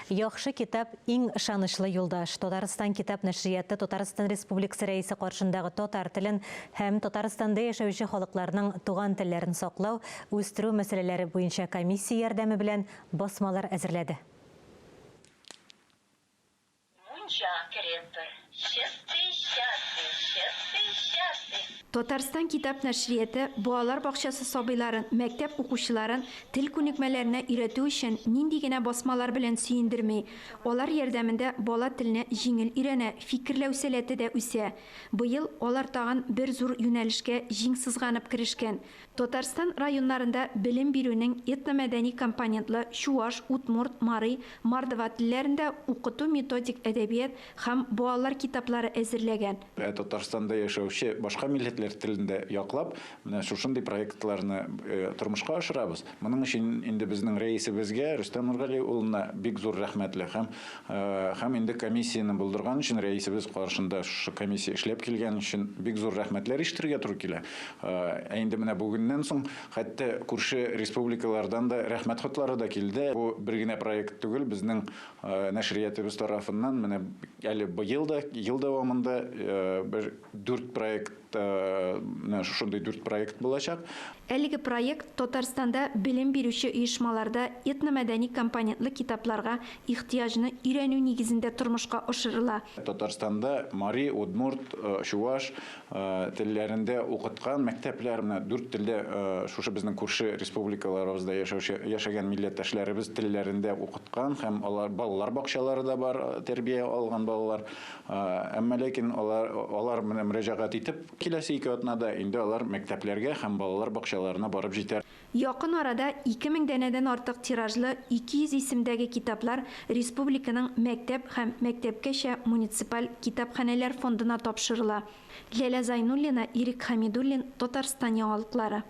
Яхшы китап, иң ышанычлы юлдаш. Татарстан китап нәшрияты Татарстан Республикасы Рәисе каршындагы татар телен һәм Татарстанда яшәүче халыкларның туган телләрен саклау, үстерү мәсьәләләре буенча комиссия ярдәме белән басмалар әзерләде. Мунча керепер, чыстый, частый, чыстый, частый. Татарстан китап нәшрияты балалар бакчасы сабыйларын, мәктәп укучыларын тел күнекмәләренә өйрәтү өчен нинди генә басмалар белән сөендерми. Алар ярдәмендә бала телне җиңел өйрәнә, фикерләү сәләте дә үсә. Быел алар тагын бер зур юнәлешкә җиң сызганып керешкән. Татарстан районнарында белем бирүнең этномәдәни компонентлы чуаш, удмурт, мари, мордва телләрендә укыту методик әдәбият һәм балалар китаплары әзерләгән. Ә Татарстанда яшәүче башка милләтләр телен дә яклап, менә шушындый проектларны тормышка ашырабыз. Моның өчен инде безнең рәисебезгә, Рөстәм Нургали улына бик зур рәхмәтле һәм һәм инде комиссияне булдырган өчен, рәисебез каршында шушы комиссия эшләп килгән өчен бик зур рәхмәтләр ишетергә туры килә. Ә инде менә бүгеннән соң хәтта күрше республикалардан да рәхмәт хатлары да килде. Бу бер генә проект түгел, безнең нәшриятыбыз тарафыннан менә әле быел да, ел дәвамында бер дүрт проект, менә шушындый дүрт проект булачак. Әлеге проект Татарстанда белем бирүче оешмаларда этномәдәни компонентлы китапларга ихтыяҗны өйрәнү нигезендә тормышка ашырыла. Татарстанда мари, удмурт, чуваш телләрендә укыткан мәктәпләр, менә дүрт телдә шушы безнең күрше республикаларыбызда яшәүче, яшәгән милләттәшләребез телләрендә укыткан һәм алар балалар бакчалары да бар, тәрбия алган балалар. Әмма ләкин алар, алар менә мөрәҗәгать итеп, киләсе ике атнада инде алар мәктәпләргә һәм балалар бакчаларына барып җитәр. Якын арада 2000 данәдән артык тиражлы 200 исемдәге китаплар республиканың мәктәп һәм мәктәпкәчә муниципаль китапханәләр фондына тапшырыла. Ләлә Зайнуллина, Ирек Хәмидуллин, Татарстан яңалыклары.